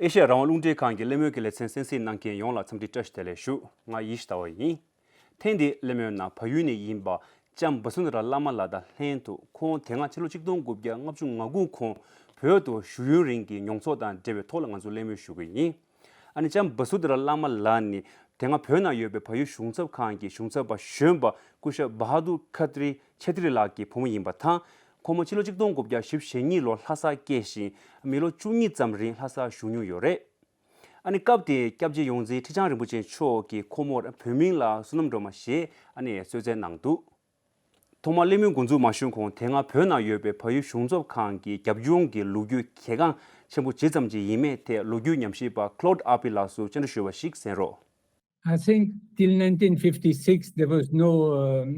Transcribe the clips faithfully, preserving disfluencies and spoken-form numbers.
ཨེ་ཤ་ཡ་རང་དབང་རླུང་འཕྲིན་ཁང་གི་གླེང་མོལ་གྱི་ལེ་ཚན་གསན་གཟིགས་གནང་མཁན་ཡོངས་ལ་འཚམས་འདྲི་བཀྲ་ཤིས་བདེ་ལེགས་ཞུ། ང་ཡེ་ཤེས་ཟླ་བ་ཡིན། ཐེངས་འདིའི་གླེང་མོལ་ནང་བལ་ཡུལ་ནས་ཡིན་པ་ལྕམ་བ་སུ་ནྡ་ར་བླ་མ་ལགས་དང་ལྷན་དུ་ཁོང་དེ་སྔ་ཕྱི་ལོ་ཆིག་སྟོང་དགུ་བརྒྱ་ལྔ་བཅུ་ང་དགུ་གོང་བོད་དུ་བཞུགས་ཡུན་རིང་གི་མྱོང་ཚོར་དང་འབྲེལ་བའི་ཐོག་ལ་ང་ཚོ་གླེང་མོལ་ཞུ་གི་ཡིན། ཨ་ནི་ལྕམ་བ་སུ་ནྡ་ར་བླ་མ་ལགས་ནི་དེ་སྔ་བོད་ནང་ཡོད་པའི་བལ་ཡུལ་གཞུང་ཚབ་ཁང་གི་གཞུང་ཚབ་པ་གཞོན་པ་སྐུ་ཞབས་བ་ཧ་དུར་ཁ་ཏི་རི་ཆེ་ཏི་རི་ལགས་ཀྱི་བུ་མོ་ཡིན་པ་དང་། ཁོང་མོ་ཕྱི་ལོ་ཆིག་སྟོང་དགུ་བརྒྱ་བཞི་བཅུ་ཞེ་གཉིས་ལོར་ལྷ་སར་སྐྱེས་ཤིང་། མི་ལོ་བཅུ་གཉིས་ཙམ་རིང་ལྷ་སར་བཞུགས་མྱོང་ཡོད་རེད། ཨ་ནི་སྐབས་དེའི་སྐྱབས་རྗེ་ཡོངས་འཛིན་ཁྲི་བྱང་རིན་པོ་ཆེ་མཆོག་གིས་ཁོ་མོར་བོད་མིང་ལ་བསོད་ནམས་སྒྲོལ་མ་ཞེས་ཨ་ནི་གསོལ་སྩལ་གནང་འདུག་ཐོག་མར་གླེང་མོལ་འགོ་འཛུགས་མ་ཞུས་གོང་དེ་སྔ་བོད་ནང་ཡོད་པའི་བལ་ཡུལ་གཞུང་ཚབ་ཁང་གི་རྒྱབ་ལྗོངས་ཀྱི་ལོ་རྒྱུས་གལ་འགངས་ཆེན་པོ་ཇི་ཙམ་ཅིག་ཡིན་མིན་ཐད་ལོ་རྒྱུས་ཉམས་ཞིབ་པ་Claude Arpi ལགས་སུ་བཅར་འདྲི་ཞུས་པ་ཞིག་གསན་རོགས། I think till nineteen fifty-six there was no um,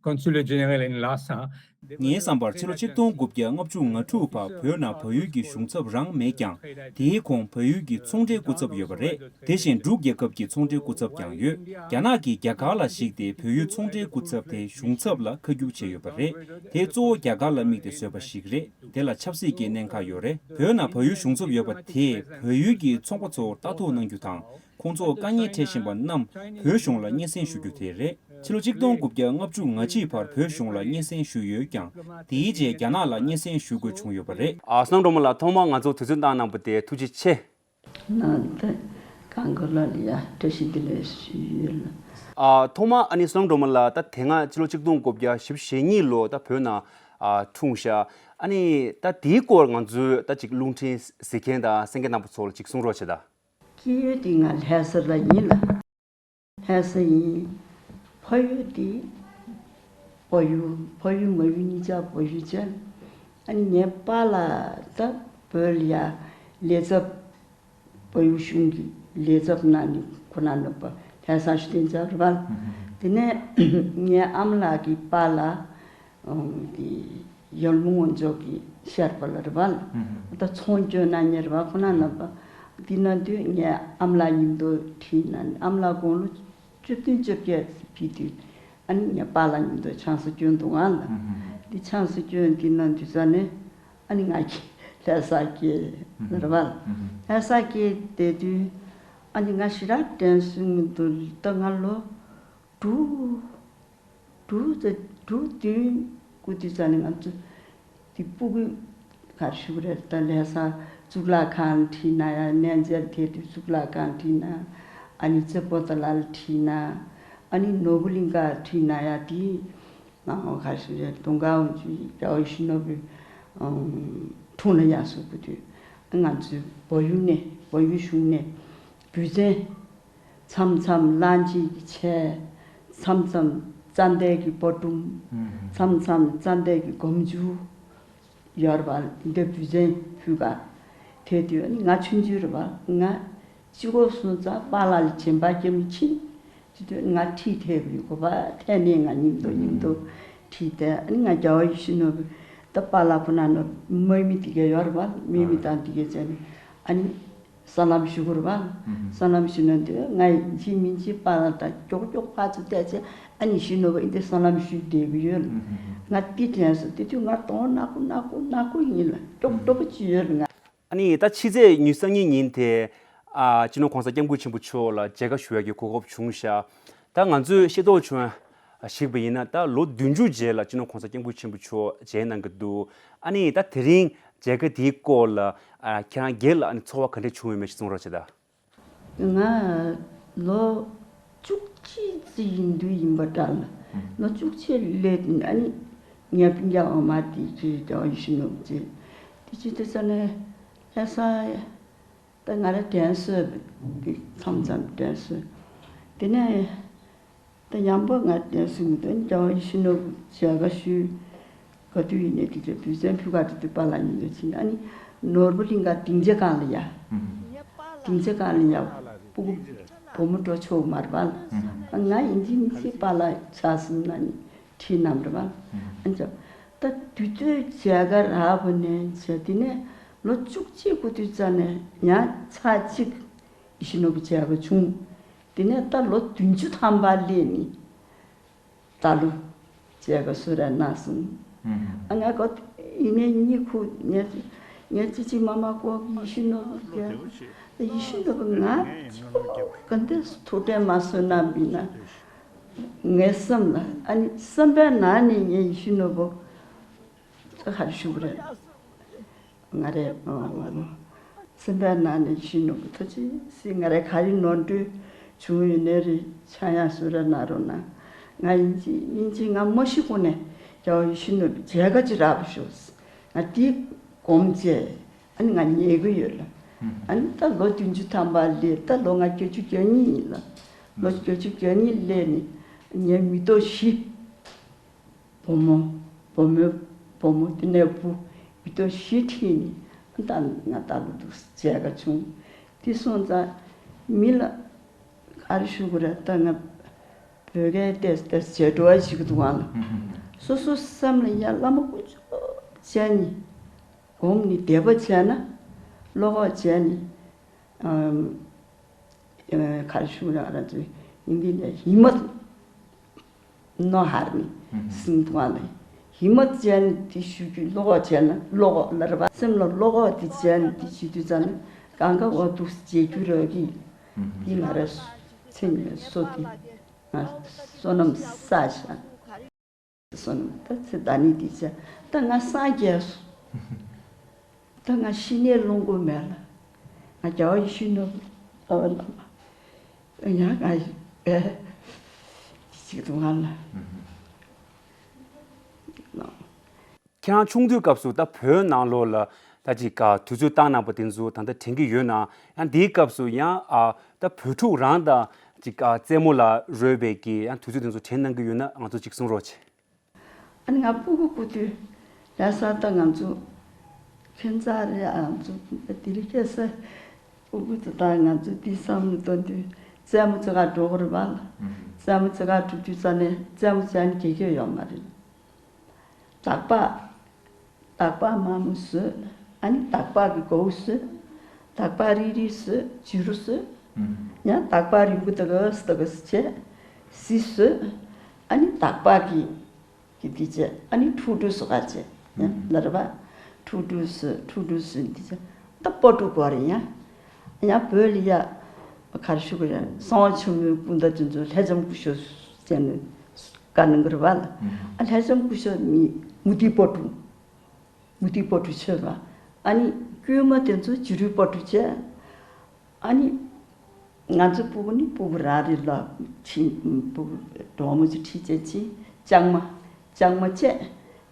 consulate general in Lhasa. ངའི་བསམ་པར་ཕྱི་ལོ་ཆིག་སྟོང་དགུ་བརྒྱ་ལྔ་བཅུ་ང་དྲུག་བར་བོད་ནང་བལ་ཡུལ་གྱི་གཞུང་ཚབ་རང་མེད་ཀྱང་། དེའི་གོང་བལ་ཡུལ་གྱི་ཚོང་འབྲེལ་སྐུ་ཚབ་ཡོད་པ་རེད། དེ་བཞིན་འབྲུག་རྒྱལ་ཁབ་ཀྱི་ཚོང་འབྲེལ་སྐུ་ཚབ་ཀྱང་ཡོད། རྒྱ་ནག་གིས་རྒྱ་གར་ལ་གཞིགས་ཏེ་བལ་ཡུལ་ཚོང་འབྲེལ་སྐུ་ཚབ་དེ་གཞུང་ཚབ་ལ་ཁ་བསྒྱུར་བྱས་ཡོད་པ་རེད། དེ་གཙོ་བོ་རྒྱ་གར་ལ་དམིགས་ཏེ་བཟོས་པ་ཞིག་རེད། དེ་ལ་ཆབ་སྲིད་ཀྱི་གནད་འགག་ཡོད་རེད། བོད་ནང་བལ་ཡུལ་གཞུང་ཚབ་ཡོད་པ་དེས་བལ་ཡུལ་གྱི་ཚོང་པ་ཚོར་ལྟ་རྟོག་གནང་རྒྱུ་དང་། ཁོང་ཚོར་དཀའ་ངལ་འཕྲད་བཞིན་པ་རྣམས་བོད་གཞུང་ལ་སྙན་སེང་ཞུ་རྒྱུ་དེ་རེད། ཕྱི་ལོ་ཆིག་སྟོང་དགུ་བརྒྱ་ལྔ་བཅུ་ང་གཅིག་བར་བོད་གཞུང་ལ་སྙན་སེང་ཞུས་ཡོད་ཀྱང་། དེའི་རྗེས་རྒྱ་ནག་ལ་སྙན་སེང་ཞུ་དགོས་བྱུང་ཡོད་པ་རེད། ཨ། བསོད་ནམས་སྒྲོལ་མ་ལགས་ཐོག་མར་ང་ཚོར་དུས་ཚོད་བཏང་གནང་བ་དེ་ཐུགས་རྗེ་ཆེ། ནང་དུ་གང་ག་ལ་ལ་ཡ་བཀྲ་ཤིས་བདེ་ལེགས་ཞུ་ཡོད་ལ། ཨ། ཐོག་མར་ཨ་ནི་བསོད་ནམས་སྒྲོལ་མ་ལགས་ད་དེ་སྔ་ཕྱི་ལོ་ཆིག་སྟོང་དགུ་བརྒྱ་བཞི་བཅུ་ཞེ་གཉིས་ལོ་ད་བོད་ནང་ཨ་འཁྲུངས་ཤག་ཨ་ནི་ད་དེའི་སྐོར་ང་ཚོའི་ད་ཅིག་རླུང་འཕྲིན་གཟིགས་མཁན་དང་གསན་མཁན་རྣམ་པ་ཚོ་ལ་ཅིག་གསུང་རོགས་བྱེད་ད། སྐྱེས་ཡུལ་དེ་ང་ལྷ་ས་ལ་ཡིན་ལ། ལྷ་ས་ཡིན། ཕ་ཡུལ་དེ་བལ་ཡུལ། ཕ་ཡུལ་མ་ཡུལ་གཉིས་ཆ་བལ་ཡུལ་ཆ། ཨ་ནི་ངའི་པཱ་ལགས་ད་བོད་ལ་ཡ་ལས་ཚབ། བལ་ཡུལ་གཞུང་གི་ལས་ཚབ་གནང་ནས་ཁོ་ན་ནུབ་པ་ལྷ་ས་ཞུ་དེ་འཛབ་རེད་པ། དེ་ནས་ངའི་ཨ་མ་ལགས་ཀྱི་པཱ་ལགས། ཨང་། དེ་ཡར་མོ་ངོ་ཚོ་གི་ཤར་པ་ལ་རེད་པ། ད་ཚོང་སྐྱོན་གནང་མཁན་རེད་པ། ཁོ་ན་ནུབ་པ། དེ་ན་དུས་ངའི་ཨ་མ་ལགས་མཉམ་དུ་ཁྲིད་ན་ཨ་མ་ལགས་དགུང་ལོ་བཅུ་བདུན་བཅོ་བརྒྱད་ཕེབས་དུས། ཨ་ནི་ངའི་པཱ་ལགས་མཉམ་དུ་ཆང་ས་སྐྱོན་འདུག་ཨ་ལ། དེ་ཆང་ས་སྐྱོན་དེ་ན་དུས་ས་ནས། ཨ་ནི་ང་གི་ལྷ་ས་སྐྱེས་རེད་པ། ལྷ་ས་སྐྱེས་བསྡད་དུས། ཨ་ནི་ང་ཞེ་དྲག་དྲན་གསོ་མི་འདུག་ད་ང་ལོ་དྲུག་དྲུག་ཙམ། དྲུག་བདུན་སྐུ་དུས་ཙམ་ནས་ང་ཚོ་དེ་སྤུ་གུ་ག་རེ་ཞུ་གི་རེད། ད་ལྷ་ས་གཙུག་ལག་ཁང་ཁྲིད་ན་ཡ། གནས་མཇལ་དེ་དུས་གཙུག་ལག་ཁང་ཁྲིད་ན། ཨ་ནི་རྩེ་པོ་ཏ་ལ་ཁྲིད་ན། ཨ་ནི་ནོར་བུ་གླིང་ག་ཁྲིད་ན་ཡ། དེ་ཨ་ག་རེ་ཞུ་རེད། དུང་དཀར་ཝང་ཅུན་རྒྱལ་བ་ཡིད་བཞིན་ནོར་བུའི་ཨ་འཁྲུངས་ལ་ཡར་སོང་དགོས་དུས། ང་ཚོའི་བལ་ཡུལ་ནས། བལ་ཡུལ་གཞུང་ནས་འབུལ་ཚན། མཚམས་མཚམས་གླང་ཆེན་གྱི་ཆས། མཚམས་མཚམས་ཙན་དན་གྱི་སྤོ་ལོ། མཚམས་མཚམས་ཙན་དན་གྱི་སྒོམ་ཆུ། ཡོད་རེད་པ། འདི་འབུལ་ཚན་ཕུལ་ག། དེ་དུས་ང་ཆུང་ཆུང་རེད་པ། ང་གཅིག་པོ་སོང་ཙང་པཱ་ལགས་ལ་བྱིན་པ་རྒྱབ་ནས་ཕྱིན། དེ་དུས་ང་ཁྲིད་ཐེབས་ཡོད། གོ་པ་ཐད་ནས་ང་མཉམ་དུ་མཉམ་དུ་ཁྲིད་དེ། ཨ་ནི་ང་རྒྱལ་བ་ཡིད་བཞིན་ནོར་བུ། ད་པཱ་ལགས་ཁོ་ན་ནོར་དམག་མི་དེ་ག་ཡོད་རེད་པ། དམག་མི་དང་དེ་ག་བྱས་ནས། ཨ་ནི་ས་ལམ་ཞུ་དགོས་རེད་པ། ས་ལམ་ཞུ་ན་དུས་ང་ཡིན་གཅིག་མིན་གཅིག་པཱ་ལགས་དང་མགྱོགས་མགྱོགས་ཕར་ཚུར་བལྟས་ཚེ། ཨ་ནི་ཡིད་བཞིན་ནོར་བུ་འདི་ས་ལམ་ཞུས་བསྡད་ཀྱི་ཡོད། ང་འདི་དྲན་སོང་། དེ་དུས་ང་གདོང་ནག་པོ་ནག་པོ་ནག་པོ་ཡིན་ལ། མགྱོགས་མགྱོགས་པོ་ཅིག་ཡོད་ལ་ང་། ཨ་ནི་ད་ཕྱི་ཚེས་ཉི་ཤུ་རྩ་གཉིས་ཉིན་དེ། ཨ། སྤྱི་ནོར་༸གོང་ས་༸སྐྱབས་མགོན་ཆེན་པོ་མཆོག་ལ་མཇལ་ཁ་ཞུ་ཡག་གི་གོ་སྐབས་བྱུང་ཤག་ད་ང་ཚོས་ཤེས་རྟོགས་བྱུང་ཞིག་པ་ཡིན་ན། ད་ལོ་བདུན་ཅུ་རྗེས་ལ་སྤྱི་ནོར་༸གོང་ས་༸སྐྱབས་མགོན་ཆེན་པོ་མཆོག་མཇལ་གནང་གི་འདུག་ཨ་ནི་ད་དེ་རིང་མཇལ་ཁ་དེའི་སྐོར་ལ། ཨ། ཁྱེད་རང་སྒེར་ལ་ཨ་ནི་ཚོར་བ་ག་འདྲ་བྱུང་ཡོད་མེད་ཞིག་གསུང་རོགས་བྱེད་ད། ང་ལོ་བཅུ་གཅིག་ཙམ་ཡིན་དུས་ཡིན་པ་འདྲ་ལ། ལོ་བཅུ་གཅིག་སླེབས་དུས་ཨ་ནི་ངའི་སྤུན་ཀྱག་འོག་མ་དེ་ཚོས་རྒྱལ་བ་ཡིད་བཞིན་ནོར་བུ་མཇལ། དེ་ཅི་དེ་ས་ནས་ལྷ་ས་ད་ང་རང་དྲན་གསོ་དེ་མཚམས་མཚམས་དྲན་གསོ། དེ་ནས་ད་ཡང་པོ་ང་དྲན་གསོ་མི་འདུག་རྒྱལ་བ་ཡིད་བཞིན་ནོར་བུ་མཇལ་ཁ་ཞུས། ག་དུས་ཡིན་ནའི་དེ་ཚོ་འབུལ་ཚན་ཕུལ་ག་དེ་དུས་པཱ་ལགས་མཉམ་དུ་ཕྱིན། ཨ་ནི་ནོར་བུ་གླིང་ག་སྡིངས་ཆ་སྒང་ལ་ཡ། སྡིངས་ཆ་སྒང་ལ་ཡ། སྤུ་གུ་བུ་མོ་འགྲོ་ཆོག་མ་རེད་པ། ཨ། ང་ཡིན་གཅིག་མིན་གཅིག་པཱ་ལགས་ཕྱག་གསུམ་ན་ནི་ཁྲིད་གནང་རེད་པ། ཨ་ནི་ད་དུས་ཚོད་མཇལ་ཁ་རག་པ་ནས་བྱས། དེ་ནས་ལོ་བཅུ་གཅིག་སྐུ་དུས་ཙམ་ནས་ཡང་ཚར་གཅིག་ཡིད་བཞིན་ནོར་བུ་མཇལ་ཁ་བྱུང་། དེ་ནས་ད་ལོ་བདུན་ཅུ་ཐམ་པ་སླེབས་ནས་ད་ལོ་མཇལ་ཁ་གསོལ་རས་གནང་སོང་། ཨ། ང་གོ་ཡིན་ནའི་གཉིད་ཁུག་ནས། ངས་ཅི་ཅི་མ་མ་ཀོ་ཡིད་བཞིན་ནོར་བུ་རྒྱལ་པོ། ད་ཡིད་བཞིན་ནོར་བུ་ང་ག་འདྲ་ཐུགས་དྲན་མ་བཟོད་ན་མིན་ན། ངའི་སེམས་ལ་ཨ་ནི་བསམ་པའི་ནང་ནས་ངས་ཡིད་བཞིན་ནོར་བུ་ད་ག་རེ་ཞུ་དགོས་རེད། ང་རེ་སེམས་པའི་ནང་ནས་ཡིད་བཞིན་ནོར་བུ་ཐུགས་རྗེ་གཟིགས། ང་རེ་ག་རེ་ནོར་འཁྲུལ་བྱུང་ཡོད་ན་རེ་ཆ་ཡང་གསོལ་རས་གནང་རོགས་གནང་། ང་ཡིན་གཅིག་མིན་གཅིག་ང་མ་ཤི་གོང་ནས་རྒྱལ་བ་ཡིད་བཞིན་ནོར་བུ་མཇལ་ཁ་ཅིག་རག་པ་ཤོག་ང་འདི་སྒོམ་བྱས། ཨ་ནི་ང་ཉལ་གི་ཡོད་ལ། ཨ་ནི་ད་ལོ་བདུན་ཅུ་ཐམ་པ་སླེབས། ད་ལོ་ང་བརྒྱད་ཅུ་གྱ་གཉིས་ཡིན་ལ། ལོ་བརྒྱད་ཅུ་གྱ་གཉིས་སླེབས་ནས་ངའི་མི་ཐོག་བཞི། བུ་མོ། བུ་མོ། བུ་མོ་དེ་ནས་བུ། མི་ཐོག་བཞི་ཁྲིད་ནས་ད་ང་ད་ལོ་འདུག་མཇལ་ཁ་བྱུང་། དེ་སོང་ཙང་མི་ལ་ག་རེ་ཞུ་དགོས་རེད། ད་ང་བོད་སྐད་ཏོག་ཙམ་ཏོག་ཙམ་བརྗེད་འགྲོ་བ་ཞིག་འདུག་ཨང་ལ། སོ་སོ་སེམས་ལ་ཡ་བླ་མ་དཀོན་མཆོག་མཇལ་ནས། སྒོམ་ནི་དད་པ་བྱས་ན། བློ་ཁོག་བྱས་ནི། ཨམ། ཨ། ག་རེ་ཞུ་ན་ང་རང་ཚོའི་ཧིན་དི་ནས་ཧི་མ་ཏ་ནོ་ཧར་ནི་ཟིན་ཐུང་བ་ལ། ཧི་མ་ཏ་བྱས་ནི་དེ་ཞུ་རྒྱུ་བློ་ཁོག་བྱས་ན་བློ་ཁོག་ལ་རེ་བ་སེམས་ལ་བློ་ཁོག་དེ་བྱས་ནི་དེ་ཞུ་དུས་ཙམ་ནི་གང་ག་འོ་འདུག་བྱེད་རྒྱུ་ར་གི། དེ་ང་ར་མཚན་ཉིད་སོ་དེ་ང་བསོད་ནམས་བསགས་ཤག་སོང་། ད་ཚེ་ད་ནི་འདི་བྱས། ད་ང་སངས་རྒྱས་སོང་། ད་ང་ཤི་ནས་ལོངས་སྐུ་མེད་ལ། ང་རྒྱལ་བ་ཡིད་བཞིན་ནོར་བུ་ལ་ཡང་ང་ཨེ་ཅིག་ཏུ་ང་ལ། ཁྱེད་རང་ཆུང་དུས་སྐབས་སུ་ད་བོད་ནང་ལོགས་ལ་ད་ཅིག་ག་དུས་ཚོད་བཏང་གནང་པ་དེ་ཚོ་ད་ལྟ་དྲན་གྱི་ཡོད་ན། ཡང་དེའི་སྐབས་སུ་ཡང་ཨ་ད་བོད་ཕྲུག་རང་དང་ཅིག་ག་རྩེད་མོ་ལ་རོལ་བའི་གི་ཡང་དུས་ཚོད་དེ་ཚོ་དྲན་གནང་གི་ཡོད་ན་ང་ཚོ་ཅིག་གསུང་རོགས་བྱེད། ཨ་ནི་ང་སྤུ་གུ་སྤུ་དུས་ལྷ་ས་ད་ང་ཚོ་ཁྱོད་ཚ་རེད། ཨ་ང་ཚོ་དེ་རིང་ཁ་སང་སྤུ་གུ་ཚོ་དང་ང་ཚོ་འདི་བསམ་བློ་གཏོང་དུས་རྩེད་མོ་རྩེ་ག་འགྲོ་དགོས་རེད་པ་ལ། རྩེད་མོ་རྩེ་ག་འགྲོ་དུས་ཙ་ནས་རྩེད་མོ་རྩེ་ནས་ག་གེ་ཡོད་མ་རེད། སྟག་པགས། སྟག་པགས་དམར་མོ་བཟོས། ཨ་ནི་སྟག་པགས་ཀྱི་མགོ་བོ་བཟོས། སྟག་པགས་རིལ་རིལ་བཟོས། བྱི་རུ་བཟོས། ཡང་སྟག་པགས་རིལ་བུ་ད་ག་སེ་ད་ག་སེ་བྱས། སི་བཟོས། ཨ་ནི་སྟག་པགས་ཀྱི་གི་འདི་བྱས། ཨ་ནི་ཕྲུ་གུ་བཟོ་ག་བྱས། ཡང་ལ་རེ་བ། ཕྲུ་གུ་བཟོས། ཕྲུ་གུ་བཟོས་འདི་བྱས། ད་སྤོ་ཕྲུག་གོ་རེད་ཡ། ཡང་བོད་ལ་ཡ། ག་རེ་ཞུ་གི་རེད། གསང་བ་ཆེན་མོའི་སྐུ་ཟླ་དེ་ཚོ་ལྷ་ལྕམ་སྐུ་ཞབས་ཟེར་ནས་བཀའ་གནང་གི་རེད་པ་ལ། ཨ་ལྷ་ལྕམ་སྐུ་ཞབས་ནི་མུ་ཏིག་སྤོ་ཕྲུག་མུ་ཏིག་སྤོ་ཕྲུག་མཆོད་པ། ཨ་ནི་དཀྱུས་མ་དེ་ཚོ་བྱི་རུའི་སྤོ་ཕྲུག་བྱས། ཨ་ནི་ང་ཚོ་སྤུ་གུ་ནི་སྤུ་གུ་རང་རེད་ལ། ཕྱིན་སྤུ་གུ་གྲོགས་མོ་ཚོ་ཁྲིད་བྱས་ཕྱིན་ལྕང་མ། ལྕང་མ་བཅད།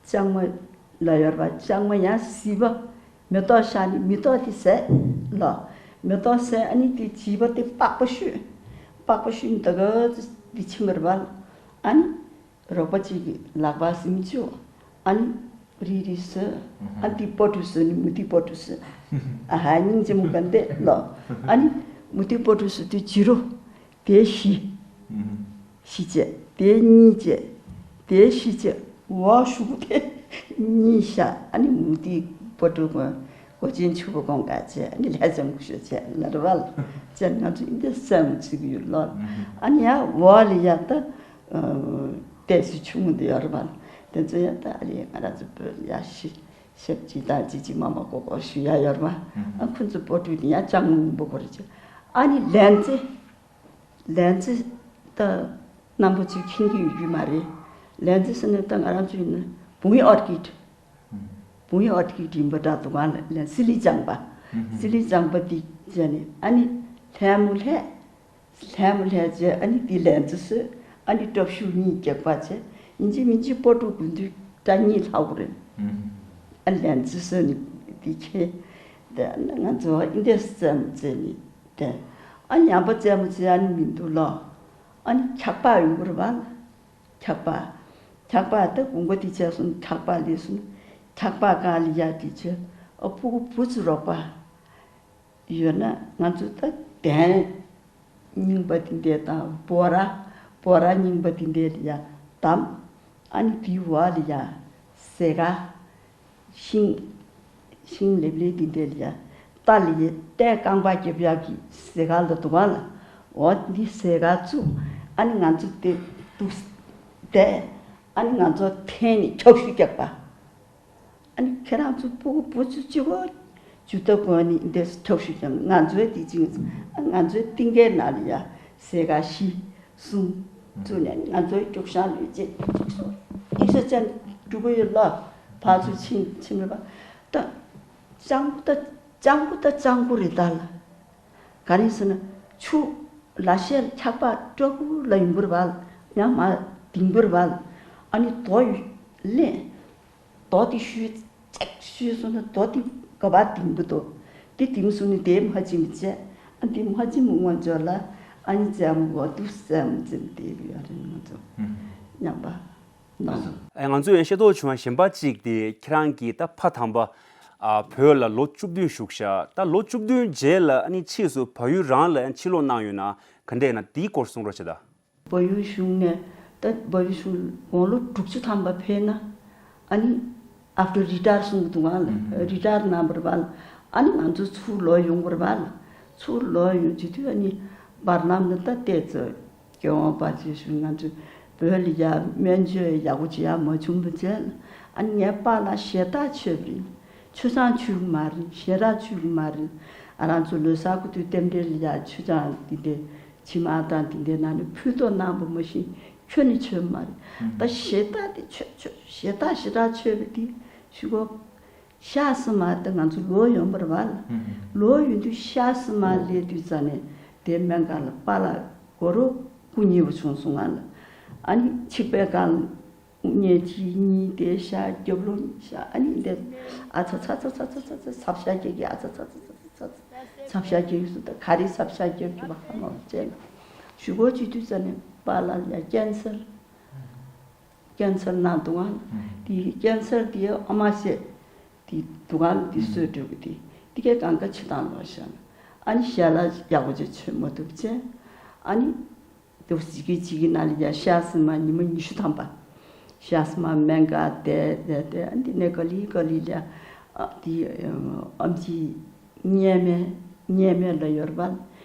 ལྕང་མ་ལ་ཡོད་རེད་པ། ལྕང་མ་ཡང་བཟི་བ། མེ་ཏོག་ཤར་ནི་མེ་ཏོག་དེ་ཟས་ལ། མེ་ཏོག་ཟས། ཨ་ནི་དེ་བྱིས་པ་དེ་པགས་པ་བཤུས། པགས་པ་བཤུས་ནི་ད་ག་དེ་ཕྱིན་པ་རེད་པ་ལ། ཨ་ནི་རོགས་པ་གཅིག་གི་ལག་པ་ཟིན་བཅུག་ཨ་ནི་རིལ་རིལ་བཟོས། ཨ་ནི་དེ་སྤོ་ཕྲུག་བཟོས་ནི་མུ་ཏིག་སྤོ་ཕྲུག་བཟོས། ཨ་ཧ་སྙིང་རྗེ་མོ་ག་འདྲ་ལོ། ཨ་ནི་མུ་ཏིག་སྤོ་ཕྲུག་བཟོས་དུས་བྱི་རུ་དེ་བཞི། བཞི་བྱས། དེ་གཉིས་བྱས། དེ་བཞི་བྱས། འོ་ཤུ་གུ་དེ་གཉིས་བཞག་ཨ་ནི་མུ་ཏིག་སྤོ་ཕྲུག་གོ་གོ་ཆེན་ཕྱུག་པོ་གོང་ག་བྱས། ཨ་ནི་ལྷ་ལྕམ་སྐུ་ཞབས་བྱས་ལ་རེ་བ་ལ་བྱས། ང་ཚོ་འདི་འདྲ་སེམས་བྱེད་ཀྱི་ཡོད་ལོ། ཨ་ནི་ཡང་འོག་ལ་ཡ་ད་ཏོག་ཙམ་ཆུང་ངུ་འདི་ཡོད་རེད་པ། དེ་ཚོ་ཡ་ད་ཨ་ལས་ང་རང་ཚོ་བོད་ཡ་ཤི་ཤབ་ཅིག་དང་ཅི་ཅི་མ་མ་ཀོ་ཀོ་ཞུ་ཡ་ཡོད་རེད་པ། ཨ་ཁོ་ཚོ་སྤོ་ཕྲུག་དེ་ཡ་ཅང་ངུ་ངུ་པོ་གོ་རེ་བྱས། ཨ་ནི་ལན་ཚེ། ལན་ཚེ་ད་རྣམ་པ་ཚོས་མཁྱེན་གྱི་ཡོད་རྒྱུ་མ་རེད། ལན་ཚེ་ཟེར་ན་ད་ང་རང་ཚོ་ཡིན་ན་བུང་བའི་ཨོར་ཀིཌ། བུང་བའི་ཨོར་ཀིཌ་རིམ་པ་འདྲ་འདུག་ག་ལན་སི་ལི་ལྗང་པ། སི་ལི་ལྗང་པ་འདི་བྱས་ནས་ཨ་ནི་ལྷ་མོ་ལྷས། ལྷ་མོ་ལྷས་བྱས། ཨ་ནི་འདི་ལན་ཚེ་བཟོས། ཨ་ནི་ཏོག་ཤུ་གཉིས་རྒྱག་པ་བྱས། ཡིན་གཅིག་མིན་གཅིག་སྤོ་ཕྲུག་དགོས་དུས་སྐྲ་གཉིས་ལྷག་གི་རེད། ཨ་ལན་ཚེ་བཟོས་ནི་འདི་ཁྱེད། དེ་ང་ཚོ་ཨིན་དེ་རྩེད་མོ་རྩེ་ནི། དེ། ཨ་ཉམས་པ་རྩེད་མོ་རྩེ་ཡ་ནི་མི་འདུག་ལོ། ཨ་ནི་འཁྱག་པ་ཡོང་གི་རེད་པ། འཁྱག་པ། འཁྱག་པ་དེ་དགུན་ཁ་དེ་བྱས་སོང་། འཁྱག་པ་སླེབས་སོང་། འཁྱག་པ་ག་ལ་ཡ་དེ་བྱས། ཨ་ཕྲུ་གུ་བུ་ཚོ་རོགས་པ་ཡོད་ན་ང་ཚོ་ད་གདན་རྙིང་པ་དེ་འདྲ་དང་སྦོ་ར། སྦོ་ར་རྙིང་པ་དེ་འདྲ་ལ་ཡ་བསྡམས། ཨ་ནི་དེའི་འོག་ལ་ཡ་ཟས་ཁ། ཤིང་། ཤིང་ལེབ་ལེབ་འདི་འདྲ་ལ་ཡ། རྟ་ལ་ཡ་རྟའི་རྐང་པ་རྒྱབ་ཡག་གི་ཟས་ཁ་ལ་འདུག་ག་ལ། འོ་འདི་ཟས་ཁ་བཙུགས། ཨ་ནི་ང་ཚོ་དེ་འདུག་བསྡད། ཨ་ནི་ང་ཚོ་འཐེན་ནས་འཁྱོག་བཤུད་རྒྱག་པ། ཨ་ནི་ཁྱེད་རང་ཚོ་སྤུ་གུ་བུ་ཚོ་གཅིག་པོ་ ཇུ་ཏ་གོ་ནི་འདི་འཁྱོག་ཤུགས་ཀྱང་ང་ཚོའི་དེ་ཅིག་ང་ཚོའི་གཏིང་ཁའི་ནང་ལ་ཡ་ཟས་ག་ཤི་གསུམ་བཙུགས་ནས་ང་ཚོའི་སྐྱོག་ཤང་ལུས་རྗེས་ཨིན་ས་ཅན་འགྲུབ་ཀྱི་ཡོད་ལ་ཕར་ཚུར་ཕྱིན་ཕྱིན་མེད་པ་ད་སྤྱང་པོ་ད་སྤྱང་པོ་ད་སྤྱང་པོ་རེད་ད་ལ། ག་རེ་ཟེར་ན་ཆུ་ལ་ཤས་འཁྱག་པ་སྤྲོ་པོ་ལ་ཡོང་གི་རེད་བ་ཡང་མ་ལྡིང་གི་རེད་བ། ཨ་ནི་རྡོ་ལེན། རྡོ་དེ་ཤུལ་ཅིག་ཤུལ་སོང་ན་རྡོ་དེ་ག་པར་ལྡིང་གི་འདུག་དེ་ལྡིང་སོང་ནས་དེ་མ་བྱིན་བྱས་ཨ་དེ་མ་བྱིན་མི་ངོ་ཅོག་ལ་ཨ་ནི་རྩེད་མོ་འོ་དུ་རྩེད་མོ་འཛིན་བསྡད་ཡོད་རེད་ང་ཚོ་མཉམ་པ་ནང་། ཨ་ང་ཚོས་ཡང་ཤེས་རྟོགས་བྱུང་བ་གཞན་པ་གཅིག་དེ་ཁྱེད་རང་གིས་ད་ཕ་དམ་པ་ཨ་བོད་ལ་ལོ་བཅུ་བདུན་བཞུགས་ཤག་ད་ལོ་བཅུ་བདུན་རྗེས་ལ་ཨ་ནི་ཕྱིས་སུ་བལ་ཡུལ་རང་ལ་ཡང་ཕྱིར་ལོག་གནང་ཡོད་ན་ག་འདྲ་ཡིན་ན་དེའི་སྐོར་གསུང་རོགས་བྱེད་ད། བལ་ཡུལ་གཞུང་ནས་ད་བལ་ཡུལ་གཞུང་དགུང་ལོ་དྲུག་ཅུ་ཐམ་པ་ཕེབས་ན་ཨ་ནི་after retire་གསུང་གི་འདུག་ཨ་ལ་retire་གནང་བར་བ་ལ་ཨ་ནི་ང་ཚོ་ཚུར་ལོག་ཡོང་བར་བ་ལ་ཚུར་ལོག་ཡོང་བྱེད་དུས་ཨ་ནི་བར་ལམ་ནས་ད་བལྟས་ཚེ་རྒྱལ་དབང་དཔལ་འབྱོར་གཞུང་ང་ཚོ་བོད་ལ་ཡ་སྨན་བཅོས་ཡག་པོ་བྱེད་ཡག་མ་བྱུང་བ་བྱས་ལ་ཨ་ནི་ངའི་པཱ་ལགས་ཞལ་ཏ་མཆོད་པ་རེད། མཆོད་ཆང་མཆོད་གི་མ་རེད། ཞལ་ཏ་མཆོད་གི་མ་རེད། ཨ་རང་ཚོ་ལོ་གསར་གི་དུས་རྟེན་འབྲེལ་ལ་ཡ་མཆོད་ཆང་འདི་འདྲ་ཕྱི་མ་དང་དེ་འདྲའི་ནང་ནས་ཕུད་དོ་གནང་པ་མ་གཞི་ཁྱོན་ནས་མཆོད་མ་རེད། ད་ཞེ་ད་དེ་མཆོད་མཆོད་ཞེ་ད་ཞེ་དྲག་མཆོད་པ་དེ་ཞུ་གོ་ཤག་སི་མ་དེ་ང་ཚོ་ལོག་ཡོང་བར་བ་ལ་ལོག་ཡོང་དུས་ཤག་སི་མ་སླེབས་དུས་ཙ་ནས་དེ་སྨན་ཁང་ལ་པཱ་ལགས་དགོས་རོགས་སྐུ་ཉེ་བོ་བྱུང་སོང་ང་ལ་ཨ་ནི་ཆིག་པའི་སྒང་ལ། ཉལ་ཁྲི་གཉིས་དེ་ཤ་རྒྱབ་ལོ་གཉིས་ཤ་ཨ་ནི་འདི་ཨ་ཚ་ཚ་ཚ་ཚ་ཚ་ཚ་ཚ་ཚ་ཚབ་ཤ་རྒྱག་གི་ཨ་ཚ་ཚ་ཚ་ཚ་ཚ་ཚ་ཚ་ཚབ་ཤ་རྒྱག་གི་སུ་ད་ག་རེ་ཚབ་ཤ་རྒྱག་གི་བ་ཧ་མ་བྱས་ན་ཞུ་གོ་ཅི་དུས་ཙ་ནས་པཱ་ལགས་ཡ་ཀན་སར་ཀན་སར་ན་འདུག་ཨ་དེ་ཀན་སར་དེ་ཨ་མ་བཤད་དེ་འདུག་ཨ་དེ་གསོས་འགྲོ་གི་དེ་དེ་གའི་གང་ག་ཆི་དང་ལོ་ཤ་ཨ་ནི་ཞལ་ལག་ཡག་པོ་ཅིག་མཆོད་མ་ཐུབ་བྱས་ཨ་ནི། དུ་གཅིག་གིས་གཅིག་གི་ནང་ལ་ཡ་ཤ་སི་མ་ཉི་མ་ཉི་ཤུ་ཐམ་པ། ཤ་སི་མ་སྨན་ཁང་བསྡད་བསྡད་བསྡད་ཨ་འདི་ནས་ག་ལི་ག་ལི་ལ་ཨ་འདི་ཨམ་ཆི་གཉན་སྨན་གཉན་སྨན་ལ་ཡོད་རེད་པ།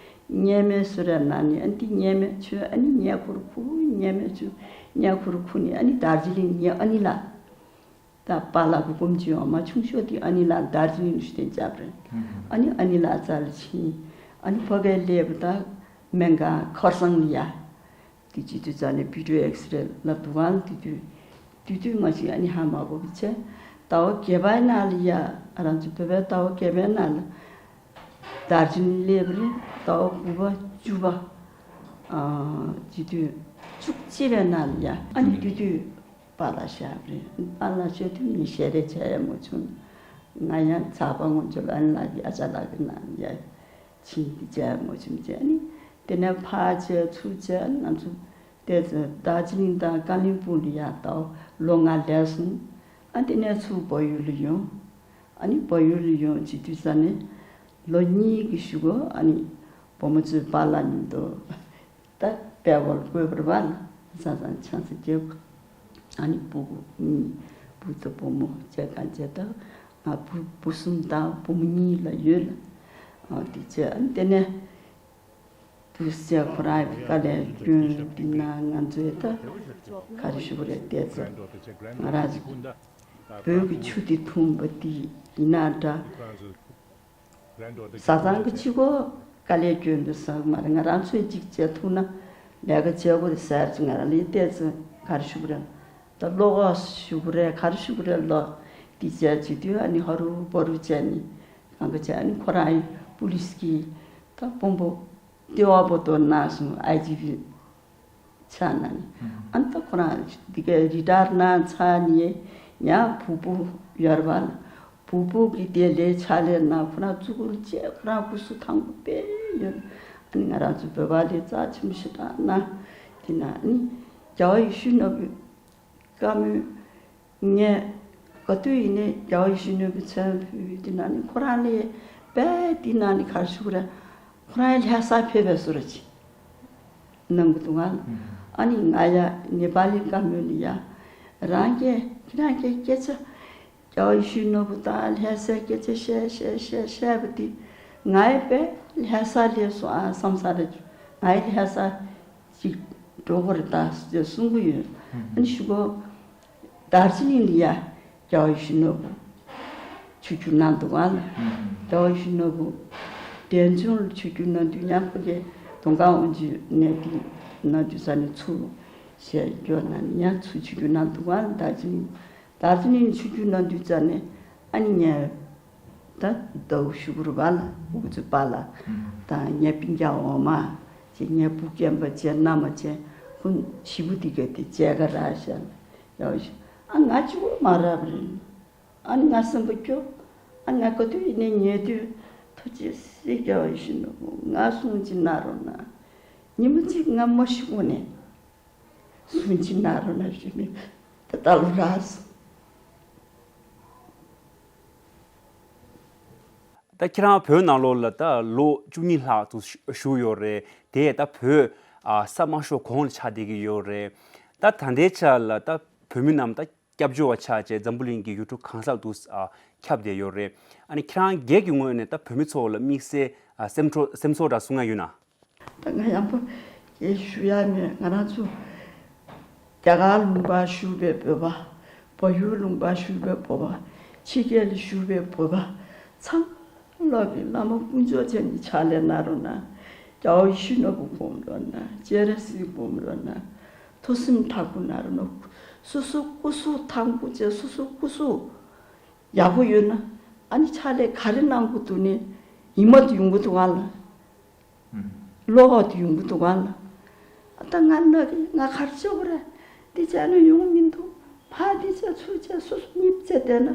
གཉན་སྨན་སུ་རེད་ན་ནི་ཨ་འདི་གཉན་སྨན་ཆུ་ཨ་ནི་ཉལ་ཁུར་ཁུ་གཉན་སྨན་ཆུ་ཉལ་ཁུར་ཁུ་ནི་ཨ་ནི་དར་ཇི་ལིང་ཉལ་ཨ་ནི་ལ། ད་པཱ་ལགས་ཀྱི་སྐུ་མཆེད་འོག་མ་ཆུང་ཤོས་དེ་ཨ་ནི་ལགས་དར་ཇི་ལིང་ལ་ཤུ་ཏན་བཅར་བ་རེད། ཨ་ནི་ཨ་ནི་ལགས་རྩ་ལ་ཕྱིན། ཨ་ནི་ཕ་གིར་སླེབས་པ་ད་སྨན་ཁང་ཁར་སང་ལ་ཡ། དེ་བྱེད་དུས་རྩ་ནས་བི་ཌི་ཨེག་སི་རེ་ལབ་འདུག་ག་དེ་དུས་དེ་དུས་མ་ཞིག་ཨ་ནི་ཧ་མ་གོ་བ་བྱས། ཟླ་བ་བརྒྱད་པའི་ནང་ལ་ཡ་ཨ་རང་ཚོ་བོད་པའི་ཟླ་བ་བརྒྱད་པའི་ནང་ལ་དར་ཇི་ལིང་སླེབས་པ་རེད། ཟླ་བ་དགུ་པ་བཅུ་པ་ཨ་བྱེད་དུས་བཅུ་གཅིག་པའི་ནང་ལ་ཡ་ཨ་ནི་དེ་དུས། པཱ་ལགས་བཞག་པ་རེད། པཱ་ལགས་བཞག་དུས་ངས་ཞལ་རས་བྱས་ཡ་མ་བྱུང་། ང་ཡང་ཚགས་པ་ངོ་ཚོ་ལ་ཨ་ནི་ལགས་ཀྱི་ཨ་ཅག་ལགས་ཀྱི་ནང་ཡ་ཕྱིན་ཏེ་བྱས་ཡ་མ་བྱུང་བྱས་ནི། དེ་ནས་ཕར་བྱས་ཚུར་བྱས་ང་ཚོ་བལྟས་ཚེ་རྡོ་རྗེ་གླིང་དང་ཀ་ལིང་སྤུངས་ལ་ཡ་ལྟ་བུ་ལོ་ལྔ་ལས་སོང་། ཨ་དེ་ནས་ཚུར་བལ་ཡུལ་ལ་ཡོང་། ཨ་ནི་བལ་ཡུལ་ལ་ཡོང་བྱེད་དུས་ཙ་ནས་ལོ་གཉིས་ཀྱི་གཞུག་གུ་ཨ་ནི་བུ་མོ་ཚོས་པཱ་ལགས་མཉམ་དུ། ད་དཔལ་བར་བཀོད་པར་བ་ལ་བཟའ་ཚང་ཆང་ས་རྒྱབ། ཨ་ནི་སྤུ་གུ་གཉིས་བུ་དང་བུ་མོ་བཅས་གང་བཅས་དང་ང་བུ་བུ་གསུམ་དང་བུ་མོ་གཉིས་ལ་ཡོད་ལ། ཨ་དེ་བཅས་ཨ་ནི་དེ་ནས་བུ་བཅས་ཁོ་རང་གི་དཀའ་ལས་སྐྱོན་འདི་ན་ང་ཚོས་ད་ག་རེ་ཞུ་གི་རེད་བལྟས་ཚེ་ང་རང་ཚོ་བོད་ཀྱི་ཆུ་དེ་འཐུང་བ་དེ་ཡིན་ན་འདྲ། བཟའ་ཚང་གི་གཅིག་པོ་དཀའ་ལས་སྐྱོན་དུ་ཟ་གི་མ་རེད། ང་རང་ཚོས་གཅིག་བྱས་ཐུབ་ན་ལས་ཀ་བྱེད་དགོས་རེད་ཟེར་ཚེ་ང་རང་ལ་བལྟས་ཚེ་ག་རེ་ཞུ་གི་རེད། ད་བློ་ཁོག་ཞུ་གི་རེད་ག་རེ་ཞུ་གི་རེད་ལོ། འདི་བྱས་བྱེད་དུས་ཨ་ནི་ཧ་རུ་བོ་རུ་བྱས་ནི་གང་ག་བྱས་ཨ་ནི་ཁོ་རང་ཡི་པུ་ལིས་ཀྱི་ད་དཔོན་པོ་ལྟེ་བ་པོ་དོ་ན་སོང་ཨའི་ཇི་པི། ཆགས་ན་ནི་ཨ་ནི་ད་ཁོ་རང་འདི་གའི་རི་ཊ་ཡར་གནང་ཚར་ནས་ཡང་བུ་བུ་ཡོད་རེད་པ། བུ་བུ་གི་དེ་ལས་ཕྱག་ལས་གནང་ཁོ་རང་བཙུགས་སྐུལ་བྱས་ཁོ་རང་སྐུ་གཟུགས་ཐང་པོ་དཔེ་ཡོད། ཨ་ནི་ང་རང་ཚོ་བོད་པ་ལས་རྩ་ཆེན་པོ་ཞེ་དྲག་གནང་། དེ་ན་ཨ་ནི་རྒྱལ་བ་ཡིད་བཞིན་ནོར་བུའི་བཀའ་མོལ། ངས་ག་དུས་ཡིན་ནའི་རྒྱལ་བ་ཡིད་བཞིན་ནོར་བུའི་མཚན་ཕུལ་དུས་ན་ནི་ཁོ་རང་ལས་དཔེ་འདི་ན་ནི་གར་ཞུ་གི་རེད། ཁོ་རང་ལྷ་ས་ཕེབས་པའི་བཟོ་འདྲ་ཅིག་གནང་གི་འདུག་ང་། ཨ་ནི་ང་ཡ་ནེ་པ་ལི་བཀའ་མོལ་ལ་ཡ་རང་སྐད་ཁྱེད་རང་སྐད་སྐད་ཆ་རྒྱལ་བ་ཡིད་བཞིན་ནོར་བུ་དང་ལྷ་སའི་སྐད་ཆ་བཤད་བཤད་བཤད་བཤད་པ་འདི་ང་ཡི་དཔེ་ལྷ་ས་སླེབས་སོང་ཨ་བསམ་ས་རེད། ང་ཡི་ལྷ་ས་ཅིག་འགྲོ་དགོས་རེད་ད་ཟེར་གསུང་གི་ཡོད། ཨ་ནི་ཞུ་གོ་དར་ཇི་ལིང་ལ་ཡ་རྒྱལ་བ་ཡིད་བཞིན་ནོར་བུ། ཆོས་བསྒྱུར་གནང་འདུག་ག་ལ། ཨུམ། རྒྱལ་བ་ཡིད་བཞིན་ནོར་བུ་འབྲས་ལྗོངས་ལ་ཆོས་བསྒྱུར་གནང་དུས་ཡང་ཕ་གིའི་མདོ་ཁམས་དབང་ཕྱུག་གནས་འདི་གནང་དུས་ས་ནས་ཚུར་ཞལ་བསྐྱོན་གནང་ནས་ཡང་ཚུར་ཆོས་བསྒྱུར་གནང་འདུག་ག་ལ། རྡོ་རྗེ་གླིང་རྡོ་རྗེ་གླིང་ཆོས་བསྒྱུར་གནང་དུས་ཙ་ནས་ཨ་ནི་ངས་ད་ཟླ་བ་བཞུགས་རེད་པ་ལ། ཨུ་ཚོའི་པཱ་ལགས་ཨུམ། དང་ངའི་སྤུན་ཀྱག་འོག་མ་བྱས། ངའི་བུ་རྒན་པ་བྱས། མནའ་མ་བྱས། ཁོང་བཞི་པོ་འདི་ག་དེ་མཇལ་ཁ་རག་ཤག་ལ། ཡག་ཤག་ཨ་ང་གཅིག་པོ་མ་རག་པ་རེད། ཨ་ནི་ང་སེམས་པ་སྐྱོ། ཨ་ང་ག་དུས་ཡིན་ནའི་ཉལ་དུས་ཐུགས་རྗེ་གཟིགས། རྒྱལ་བ་ཡིད་བཞིན་ནོར་བུ་ང་སྲུང་ཅིག་གནང་རོགས་གནང་། ཉི་མ་གཅིག་ང་མ་ཤི་གོང་ནས་སྲུང་ཅིག་གནང་རོགས་གནང་ཞུས་ནས་ད་ལྟ་ལོ་རག་སོང་། ད་ཁྱེད་རང་བོད་ནང་ལོགས་ལ་ད་ལོ་བཅུ་གཉིས་ལྷག་ཏུ་བཞུགས་ཡོད་རེད། དེ་ད་བོད་ཨ་ས་དམར་ཤོག་གོང་ལ་ཆགས་བསྡད་ཀྱི་ཡོད་རེད། ད་ད་ལྟའི་ཆ་ལ་ད་བོད་མི་རྣམས་ད་སྐྱབས་བཅོལ་བ་ཆགས་བྱས་འཛམ་བུ་གླིང་གི་ཡུལ་གྲུ་གང་སར་དུ་ཨ་ཁྱབ་བསྡད་ཡོད་རེད། ཨ་ནི་ཁྱེད་རང་སྒེར་གྱི་ངོས་ནས་ད་བོད་མི་ཚོ་ལ་དམིགས་བསལ་ཨ་སེམས་ཚོར་སེམས་ཚོར་འདྲ་གསུང་ཡ་ཡོད་ན། ད་ང་ཡང་པོ་སྐད་ཞུ་ཡ་མེད། ང་རང་ཚོ་རྒྱ་གར་ལུང་པར་བཞུགས་པའི་བོད་པ། བལ་ཡུལ་ལུང་པར་བཞུགས་པའི་བོད་པ། ཕྱི་རྒྱལ་ལ་བཞུགས་པའི་བོད་པ་ཚང་མ་ལོག་གི་བླ་མ་དཀོན་མཆོག་ཅན་གྱི་ཕྱག་ལས་གནང་རོགས་གནང་། རྒྱལ་བ་ཡིད་བཞིན་ནོར་བུ་སྒོམ་རོགས་གནང་། སྤྱན་རས་གཟིགས་སྒོམ་རོགས་གནང་། ཐུགས་སེམས་དྲག་པོ་གནང་རོགས་གནང་། སོ་སོ་སྐུ་གཟུགས་ཐང་པོ་བྱས། སོ་སོ་སྐུ་གཟུགས་ཡག་པོ་ཡོད་ན་ཨ་ནི་ཕྱག་ལས་ག་རེ་གནང་དགོས་འདུག་ནས་ཡིན་མ་དུ་ཡོང་གི་འདུག་ག་ལ། ཨུམ། བློ་ཁོག་དུ་ཡོང་གི་འདུག་ག་ལ། ཨ་ད་ང་ན་གི་ང་ག་རེ་བྱེད་དགོས་རེད། འདི་བྱས་ན་ཡོང་མི་འདུག་ཕར་འདི་བྱས་ཚུར་བྱས་སོ་སོ་གཉིད་བྱས་བསྡད་ན་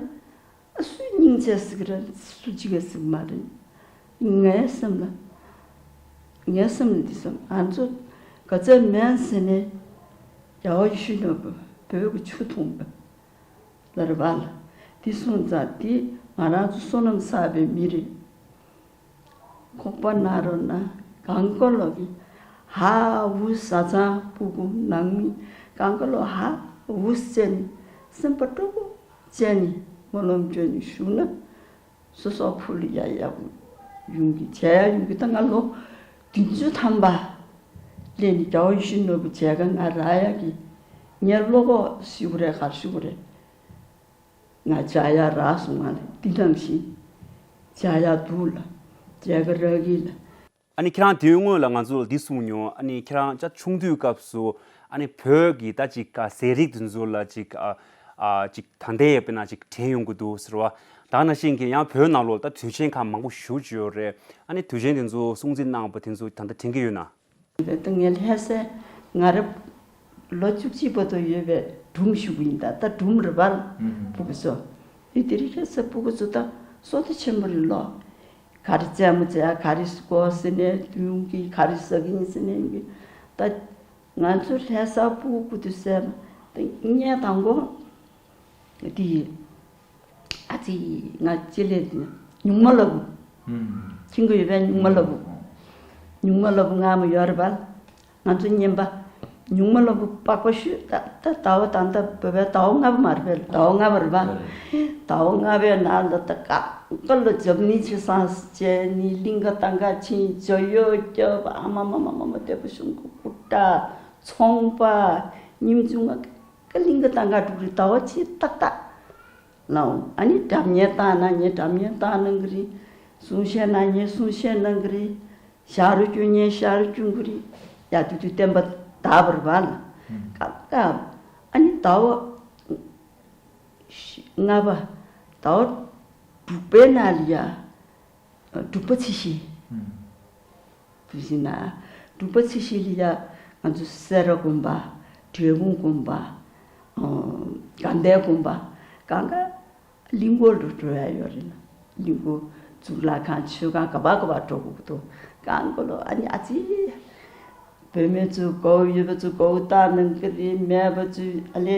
ཨ་སུས་སྙིང་བྱས་ཟིག་རེད། སུ་གཅིག་གིས་ཟིག་མ་རེད། ངའི་སེམས་ལ་ངའི་སེམས་ལ་འདི་བསམ། ང་ཚོ་ག་ཚད་མེད་ཟེར་ནས་རྒྱལ་བ་ཡིད་བཞིན་ནོར་བུ་བོད་ཀྱི་ཆུ་འཐུང་བ་ལ་རེད་པ་ལ། འདི་སོང་ཙང་འདི་ང་རང་ཚོ་བསོད་ནམས་བསགས་པའི་མི་རེད། ཁོག་པ་ན་རོ་ན་གང་ག་ལོག་གི་ཧ་འུ་བཟའ་ཚང་སྤུ་གུ་ནང་མི་གང་ག་ལོག་ཧ་འུ་བཙན་ནི་སེམས་པ་སྤྲོ་པོ་བཙན་ནི་སྨོན་ལམ་བརྗོད་ནི་བཞུགས་ན་སོ་སོ་ཕུ་ལ་ཡ་ཡ་ཡོང་གི་བྱ་ཡ་ཡོང་གི། ད་ང་ལོ་བདུན་ཅུ་ཐམ་པ་སླེབས་ནི་རྒྱལ་བ་ཡིད་བཞིན་ནོར་བུ་མཇལ་ཁ་ང་རག་ཡ་གི་ངའི་བློ་ཁོག་ཤུ་གུ་རེད། གར་ཤུ་གུ་རེད། ང་བྱ་ཡ་རག་སོང་ང་ལ་འདི་ནང་བཞིན་བྱ་ཡ་འདུག་ལ་མཇལ་ཁ་རག་གི་ལ། ཨ་ནི་ཁྱེད་རང་དེའི་སྔོན་ལ་ང་ཚོ་ལ་འདི་གསུངས་མྱོང་། ཨ་ནི་ཁྱེད་རང་ཅག་ཆུང་དུས་སྐབས་སུ་ཨ་ནི་བོད་ཀྱི་ད་ཅིག་ཟས་རིགས་དེ་ཚོ་ལ་ཅིག་ཨ་ཨ་ཅིག་ད་ལྟའི་དཔེར་ན་ཅིག་དྲན་ཡོང་གི་འདུག་ཟེར་བ། ད་ནང་བཞིན་གྱི་ཡང་བོད་ནང་ལོགས་ད་དུས་ཆེན་ཁག་མང་པོ་ཞེ་ཅིག་ཡོད་རེད། ཨ་ནི་དུས་ཆེན་དེ་ཚོ་སྲུང་བརྩི་གནང་བ་དེ་ཚོ་ད་ལྟ་དྲན་གྱི་ཡོད་ན། ད་ངའི་ལྷ་སའི་ང་རང་ལོ་བཅུ་གཅིག་བར་དུ་ཡོད་པའི་སྒྲུང་ཞུ་གི་ཡིན། ད་ད་སྒྲུང་རེད་པ། ཨུམ། སྤུ་གུ་ཚོ་དེ་དེ་རིང་ཁ་སང་སྤུ་གུ་ཚོ་ད་བསོད་བདེ་ཆེན་པོ་རེད་ལོ། ག་རེ་རྩེད་མོ་རྩེ་ཡ་ག་རེ་སྒོ་ཟེར་ནས་དུང་གི་ག་རེ་ཟ་གི་ཡིན་ཟེར་ནས་ཡིན་གི། ད་ང་ཚོ་ལྷ་སའི་སྤུ་གུ་དེ་ཟེར་ན་ད་ངས་དང་པོ་དེ་ཨ་ཙི་ང་ཅི་ལས་ཉུང་མ་ལབ། ཨུམ། ཁྱིང་གི་ཡོད་པའི་ཉུང་མ་ལབ། ཉུང་མ་ལབ་ང་མ་ཡོད་རེད་པ། ང་ཚོ་གཉེན་པ་ཉུང་མ་ལབ་པགས་པ་ཤུ་ད་ད་ཟླ་བ་ད་ད་བོད་པའི་ཟླ་བ་ལྔ་པ་མ་རེད་པས། ཟླ་བ་ལྔ་པ་རེད་པ། ཟླ་བ་ལྔ་པའི་ནང་ལ་ད་ག་ག་ལ་འཇབ་ནི་ཆེ་སང་བྱས་ནི་གླིང་ག་ཏང་ག་ཆིན་ཇོ་ཡོ་སྐྱོབ་ཨ་མ་མ་མ་མ་མ་བདེ་པོ་བྱུང་གི་སྐུ་དྲག་ཚོང་པ་ཉིམ་ཆུང་ང་ག་གླིང་ག་ཏང་ག་འགྲོ་གི་རེད། ཟླ་བ་གཅིག་ཏག་ཏག་ལའོ། ཨ་ནི་སྒྲ་སྙན་བཏང་ན་ངས་སྒྲ་སྙན་བཏང་གནང་གི་རེད། གསུང་བཤད་གནང་ངས་གསུང་བཤད་གནང་གི་རེད། ཞག་རོ་སྐྱོན་ངས་ཞག་རོ་སྐྱོན་གི་རེད། ཡ་དུས་དུས་བསྟན་པ་དར་བར་བ་ལ། ཨུམ། སྐབས་སྐབས་ཨ་ནི་ཟླ་བ་ལྔ་པ་ཟླ་བ་དྲུག་པའི་ནང་ལ་ཡ། དྲུག་པ་ཚེས་བཞི། ཨུམ། དེ་བཞིན་ན་དྲུག་པ་ཚེས་བཞི་ལ་ཡ་ང་ཚོ་སེ་ར་དགོན་པ། འབྲས་སྤུངས་དགོན་པ། ཨོ། དགའ་ལྡན་དགོན་པ། གང་ག་གླིང་སྐོར་དུ་འགྲོ་ཡ་ཡོད་རེད་ལ། གླིང་སྐོར་གཙུག་ལག་ཁང་ཆོས་ཁང་ག་པ་ག་པ་འགྲོ་དགོས་ཀྱི་འདུག་གང་ག་ལོ་ཨ་ནི་ཨ་ཙི། བུད་མེད་ཚོས་མགོ་བོ་ཡོད་པ་ཚོས་མགོ་བོ་བཏགས་གནང་གི་རེད། མེད་པ་ཚོས་ཨ་ལེ་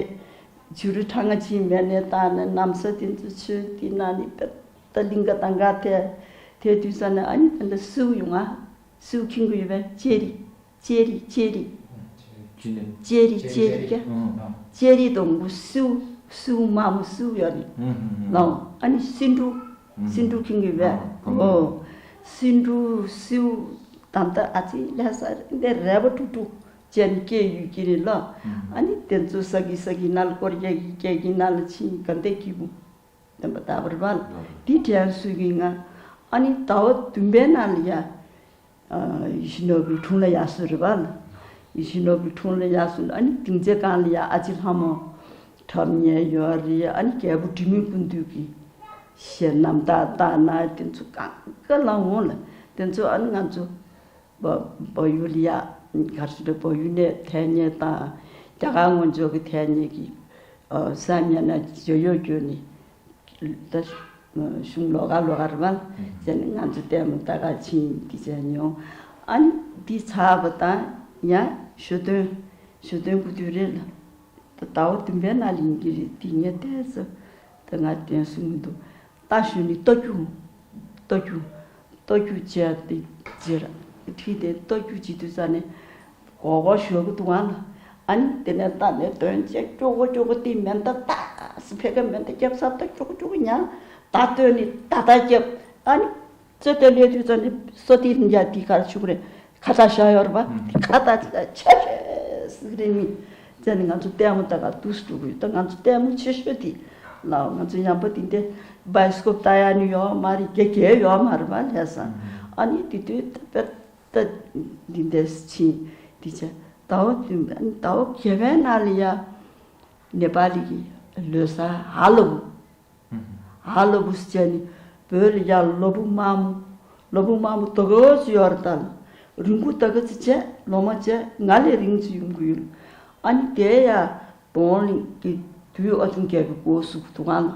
བྱུ་རུ་ཁྲ་ང་ཆིང་མེད་ནས་བཏགས་ནས་ན་བཟའ་དེ་ཚོ་ཚོས་དེ་ན་ནི་པད། ད་གླིང་ག་ཏང་ག་དེ་དེ་དུས་ས་ནས་ཨ་ནི་ད་ལྟ་སེའུ་ཡོང་ང་། སེའུ་ཁྱིང་གི་ཡོད་པས། ལྕེ་རི་ལྕེ་རི་ལྕེ་རི། ལྕེ་རི་ལྕེ་རི་ཀྱ། ལྕེ་རི་དང་གུ་སེའུ་སེའུ་མ་མོ་སེའུ་ཡོད་རེད་ལའོ། ཨ་ནི་སེ་འབྲུ། སེ་འབྲུ་ཁྱིང་གི་ཡོད་པས། ཨོ། སེ་འབྲུ་སེའུ་ད་ལྟ་ཨ་ཙི་ལྷ་ས་འདི་རལ་པ་དཀྲུག་དཀྲུག་ཅན་སྐྱེས་ཡོད་ཀྱི་རེད་ལ། ཨ་ནི་དེ་ཚོ་ས་གི་ས་གི་ནལ་སྐོར་རྒྱག་གི་རྒྱག་གི་ནལ་ཕྱིན་ག་འདྲ་གི་བུ། སྟོན་པ་དར་པོ་རེད་པ། དེ་དྲན་གསོས་ཀྱི་ང་ཨ་ནི་ཟླ་བ་བདུན་པའི་ནང་ལ་ཡ། ཡིད་བཞིན་ནོར་བུའི་དྲུང་ལ་ཡར་སོང་རེད་པ། ཡིད་བཞིན་ནོར་བུའི་དྲུང་ལ་ཡར་སོང་ཨ་ནི་སྡིངས་ཆའི་སྒང་ལ་ཡ་ཨ་ཅེ་ལྷ་མོ་གྲགས་པ་མཉེས་ཡོད་རེད། ཨ་ནི་རྒྱལ་པོ་འབྲི་མོ་སྐུ་མདུན་གྱི་ཞལ་རྣམ་ཐར་ལྟ་ན་དེ་ཚོ་གང་ག་ལ་འོང་ལ་དེ་ཚོ་ཨ་ནི་ང་ཚོ་བ་བལ་ཡུལ་ལ་ཡ་ག་རེ་ཟེར་བལ་ཡུལ་ནས་ཐད་རྙེད་དང་རྒྱ་གར་ངོས་ཕྱོགས་ཀྱི་ཐད་རྙེད་ཀྱི་ས་ཉེ་ན་བརྗོད་ཡོད་བརྗོད་ནི། ད་གཞུང་ལོགས་ཀ་ལོགས་ཀ་རེད་པ། བྱས་ནས་ང་ཚོ་ལྟད་མོ་ལྟ་ག་ཕྱིན་འདི་བྱས་མྱོང་། ཨ་ནི་འདི་ཚར་བ་དང་ཡང་ཞོ་སྟོན་ཞོ་སྟོན་སྐུ་དུས་རེད་ལ། ད་ཟླ་བ་བདུན་པའི་ནང་ལ་ཡིན་གྱི་རེད་འདི་ངས་བལྟས་ཚོ། ད་ང་དྲན་གསོ་མི་འདུག་རྟ་ཞོན་ནི་རྟ་རྒྱུག་རྟ་རྒྱུག་རྟ་རྒྱུག་བྱས་ཏེ་རྗེས་ཁྲིད་དེ་རྟ་རྒྱུག་བྱེད་དུས་ཙ་ནས། གོ་གོ་ཞོག་གི་འདུག་ཨ་ལ། ཨ་ནི་དེ་ནས་རྟ་ནས་དོན་བྱས་ཀྱོག་གོ་ཀྱོག་གོ་དེ་མེ་མདའ་ཏག་སི་ཕེ་ཀ་མེ་མདའ་རྒྱབ་ས་ཏག་ཀྱོག་ཀྱོག་ཉ་ད་སྟོན་ནི་ད་ད་རྒྱབ་ཨ་ནི་རྩོད་དེ་ལས་དུས་ཙམ་ནས་སོ་ཏི་རིན་རྒྱ་དེ་གར་ཆུག་རེད་ཁ་ཏ་ཤ་ཡོར་བ་ཁ་ཏ་ཆ་ཆ་ཤེ་སི་རེ་མི་ཙེ་ནི་ང་ཚོ་ལྟད་མོ་ད་ག་དུས་སུ་འགྲོ་གི་ཡོད་ད་ང་ཚོ་ལྟད་མོ་ཆེ་ཤོས་དེ་ལའོ་ང་ཚོ་ཡང་པ་དེ་འདྲ་བྷའི་སི་ཀོབ་ལྟ་ཡ་ནི་ཡོད་མ་རེད་རྒྱ་རྒྱ་ཡོད་མ་རེད་བ་ལྷས་ས་ཨ་ནི་དེ་དུས་ད་དཔེར། ད་འདི་འདྲས་ཕྱིན་འདི་བྱས་ཟླ་བ་བདུན་པ་ཟླ་བ་བརྒྱད་པའི་ནང་ལ་ཡ་ནེ་པ་ལི་གི་ལོ་གསར་ཧ་ལོ་བུ་ཧ་ལོ་བུ་ཟེར་བྱས་ནི་བོད་ལ་ཡ་ལོ་བུ་དམར་མོ་ལོ་བུ་དམར་མོ་དོ་གོ་ཚོ་ཡོད་རེད་ད་ལ་རིང་པོ་ད་ག་ཚོ་བྱས་ལོ་མ་བྱས་ང་ལས་རིང་ཚོ་ཡོང་གི་ཡོད་ཨ་ནི་དེ་ཡ་བོང་ལི་གི་དུས་ཨ་ཆུང་རྒྱལ་པོའི་སྒོ་ཟུག་འདུག་ཨ་ལ།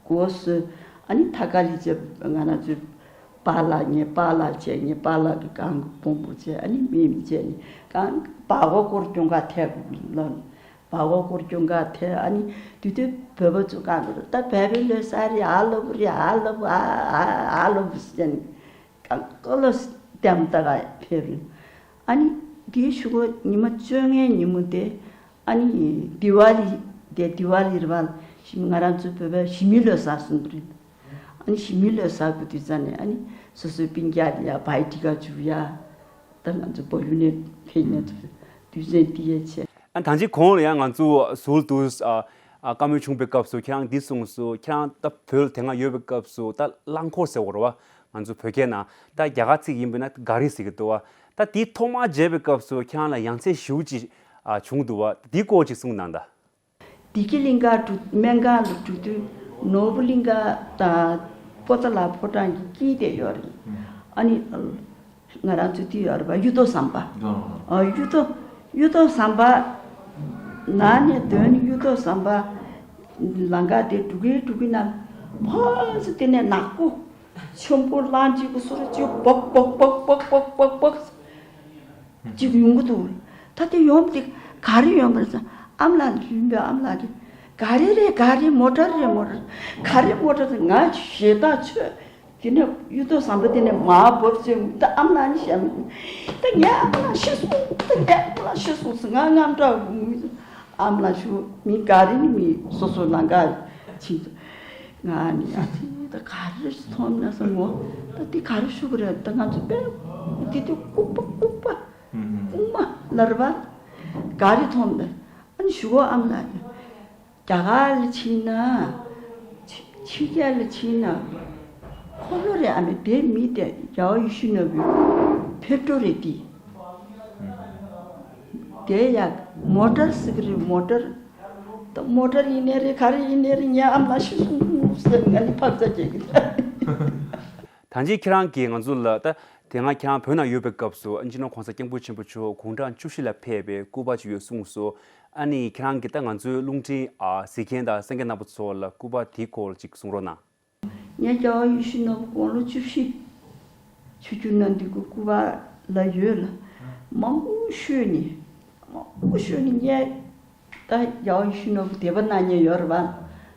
སྒོ་སུ་ཨ་ནི་ཐ་ཀ་ལི་ཅེ་ང་ན་ཚོས་པཱ་ལགས་ངའི་པཱ་ལགས་བྱས་ངའི་པཱ་ལགས་ཀྱི་གང་གི་བོང་བུ་བྱས་ཨ་ནི་མི་མི་བྱས་ནི་གང་བ་གོ་སྐོར་སྐྱོང་ག་ཐད་ལོ་ནི་བ་གོ་སྐོར་སྐྱོང་ག་ཐད་ཨ་ནི་དུས་དུས་བོད་པ་ཚོ་གང་གི་ད་བལ་པོའི་ལོ་གསར་རེད་ཨ་ལོ་བུ་རེད་ཨ་ལོ་བུ་ཨ་ཨ་ཨ་ལོ་བུ་ཟེར་ནི། ཀ་ཀ་ལོ་སི་ཏེམ་ཏ་ག་ཕེབས་རིན། ཨ་ནི་དེའི་གཞུག་གུ་ཉི་མ་བཅོ་ལྔའི་ཉིན་མོ་དེ་ཨ་ནི་དི་ཝ་ལི་དེ་དི་ཝ་ལི་རེད་བ་ཞི་མི་ང་རང་ཚོའི་བོད་པའི་ཞི་མི་ལོ་གསར་གསུང་གི་རེད། ཨ་ནི་ཞི་མི་ལོ་གསར་གི་དུས་ཙམ་ནས་ཨ་ནི་སོ་སོའི་སྤུན་ཀྱག་ལ་ཡ་བའི་ཏི་ཀ་བཅུག་ཡ། ད་ང་ཚོ་བལ་ཡུལ་ནས་ཕེབས་ནས་དུས་ཚོད་འདི་ཡ་བྱས། ཨ་ད་ཅི་གོང་ལ་ཡང་ང་ཚོ་ཟུར་དུ་ཨ་ཨ་བཀའ་མོལ་བྱུང་བའི་སྐབས་སུ་ཁྱེད་རང་འདི་གསུངས་སོ་ཁྱེད་རང་ད་བོད་དེ་སྔ་ཡོད་པའི་སྐབས་སུ་ད་རླངས་འཁོར་ཟེར་བ་རེད་བ་ང་ཚོ་བོད་སྐད་ནང་ད་རྒྱ་གར་ཚིག་ཡིན་པས་ན་ག་རི་ཟེར་གི་འདུག་བ་ད་དེ་ཐོག་མར་མཇལ་བའི་སྐབས་སུ་ཁྱེད་རང་ལ་ཡ་མཚན་ཞེ་པོ་ཅིག་ཨ་བྱུང་འདུག་བ་འདི་སྐོར་ཅིག་གསུངས་གནང་ད། བདེ་སྐྱིད་གླིང་ག་འགྲོ་སྨན་ཁང་ལ་འགྲོ་དུས་ནོར་བུ་གླིང་ག་དང་པོ་ཏ་ལ་ཕོ་བྲང་གི་དཀྱིལ་དེ་ཡོད་རེད། ཨ་ནི་ང་རང་ཚོ་དེ་ཡོད་རེད་པ་གཡུ་ཐོག་ཟམ་པ། ཨ་གཡུ་ཐོག་གཡུ་ཐོག་ཟམ་པ་ནང་ནས་དོན་ནི་གཡུ་ཐོག་ཟམ་པ་ལམ་ཁ་དེ་འགྲོ་གི་འགྲོ་གི་ན་ཕོ་ཚོ་དེ་ནས་ནག་པོ་ཆེན་པོ་གླང་ཅིག་གི་སོ་ར་ཅིག་སྦག་སྦག་སྦག་ཅིག་ཡོང་གི་འདུག་ད་དེ་ཡོང་དེ་ག་རེ་ཡོང་པ་རེད་ཟེར་ཨ་མ་ལགས་ལུས་པའི་ཨ་མ་ལགས་ཀྱིས་ག་རེ་རེད་ག་རེ་མོ་ཊ་རེད་མོ་ཊ་ག་རེ་མོ་ཊ་རེད་ང་ཞེ་ཐག་ཆོད་དེ་ནས་གཡུ་ཐོག་ཟམ་པ་དེ་ནས་མར་བབས་ཚེ་ད་ཨ་མ་ལགས་ནི་བཤད་མི་ད་ངའི་ཨ་མ་ལགས་ཤི་སོང་ད་ངའི་ཨ་མ་ལགས་ཤི་སོང་ཟེར་ང་དངངས་སྐྲག་ངུས་ཨ་མ་ལགས་ཞུ་མི་ག་རེ་ནི་མི་སོ་སོ་ལམ་ཁ་ཕྱིན་ང་ནི་ཨ་ཙི་ད་ག་རེ་མཐོང་ན་བསམ་མོ་ད་འདི་ག་རེ་ཞུ་གི་རེད་ད་ང་ཚོ་དཔེ་འདི་དུས་ལྐུགས་པ་ལྐུགས་པ། ཨུ་མ་ལར་བ། ག་རེ་མཐོང་མེད། ཨ་ནི་ཞུ་གོ་ཨམ་ལགས་ཀྱིས། རྒྱ་གར་ལ་ཕྱིན་ན། ཕྱི་ཕྱི་རྒྱལ་ལ་ཕྱིན་ན། འཁོར་ལོ་རེད་ཨ་མས་དེ་མི་དེ་རྒྱལ་བ་ཡིད་བཞིན་ནོར་བུའི་ཕེབས་འགྲོ་རེད་དེ། དེ་ཡ་མོ་ཊར་ཟེར་གི་རེད་མོ་ཊར། ད་མོ་ཊར་ཡིན་ནའི་རེད་ག་རེ་ཡིན་ནའི་རེད་ངའི་ཨམ་ལགས་ཤི་སོང་ཟེར་ང་ནི་ཕག་ཚ་རྒྱག་གི་རེད། ད་ཅི་ཁྱེད་རང་གིས་ང་ཚོ་ལ་ད་དེ་སྔ་ཁྱེད་རང་བོད་ནང་ཡོད་པའི་སྐབས་སུ་ཨ་ནི་སྤྱི་ནོར་༸གོང་ས་༸སྐྱབས་མགོན་ཆེན་པོ་མཆོག་དགུང་གྲངས་བཅུ་བཞི་ལ་ཕེབས་པའི་སྐུ་པར་ཅིག་ཡོད་གསུངས་སོ། ཨ་ནི་ཁྱེད་རང་གིས་ད་ང་ཚོའི་རླུང་འཕྲིན་ཨ་གཟིགས་མཁན་དང་གསན་མཁན་རྣམ་པ་ཚོ་ལ་སྐུ་པར་དེའི་སྐོར་ཅིག་གསུང་རོགས་གནང་། ངས་རྒྱལ་བ་ཡིད་བཞིན་ནོར་བུ་དགུང་ལོ་བཅུ་བཞི་ཆིབས་བསྒྱུར་གནང་དུས་ཀྱི་སྐུ་པར་ལ་ཡོད་ལ། མང་པོ་ཤོད་ནི། མང་པོ་ཤོད་ནི་ངས་ད་རྒྱལ་བ་ཡིད་བཞིན་ནོར་བུ་དད་པ་གནང་མཁན་ཡོད་རེད་བ།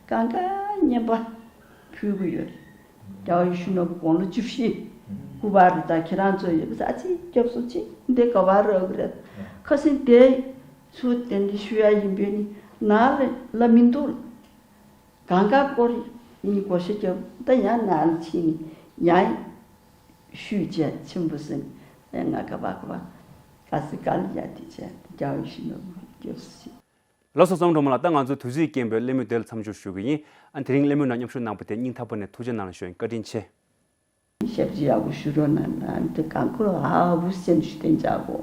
གང་ག་རྔན་པ་ཕུལ་གྱི་ཡོད་རེད། རྒྱལ་བ་ཡིད་བཞིན་ནོར་བུ་དགུང་ལོ་བཅུ་བཞི་སྐུ་པར་རེད་ད་ཁྱེད་རང་ཚོ་ཡོད་པ་ས་ཨ་ཙི་སྐྱབས་སུ་མཆི་འདི་ག་པར་རག་གི་རེད། ཁ་སང་དེ་ཚུར་དེ་འདྲ་ཞུ་ཡ་ཡིན་པས་ནི་ནང་ལ་ལ་མི་འདུག་གང་ག་སྐོར་ནི་གོ་ཤ་རྒྱབ་ད་ཡང་ནང་ལ་ཕྱིན་ནི་ཡང་ཞུས་བྱས་ཆེན་པོ་ཟིན་ཡང་ང་ག་པ་ག་པ་ག་སི་ག་ལ་ཡ་དེ་བྱས་རྒྱལ་བ་ཡིད་བཞིན་ནོར་བུ་སྐྱབས་སུ་མཆི། ལགས་སོ། རྩོམ་སྒྲོལ་མ་ལགས། ད་ང་ཚོ་དུས་ཚོད་རྐྱེན་པས་གླེང་མོལ་དེ་ལ་མཚམས་འཇོག་ཞུ་གི་ཡིན། ཨ་དེ་རིང་གླེང་མོལ་ནང་མཉམ་ཞུགས་གནང་པ་དེ་སྙིང་ཐག་པ་ནས་ཐུགས་རྗེ་གནང་ལ་ཞུ་ཡིན། བཀའ་དྲིན་ཆེ། ཞབས་ཕྱི་ཡག་པོ་ཞུ་རོགས་གནང་། ཨ་འདི་གང་ཁོ་ཨ་བུ་སེམས་ཞུ་དེ་འཇག་གོ།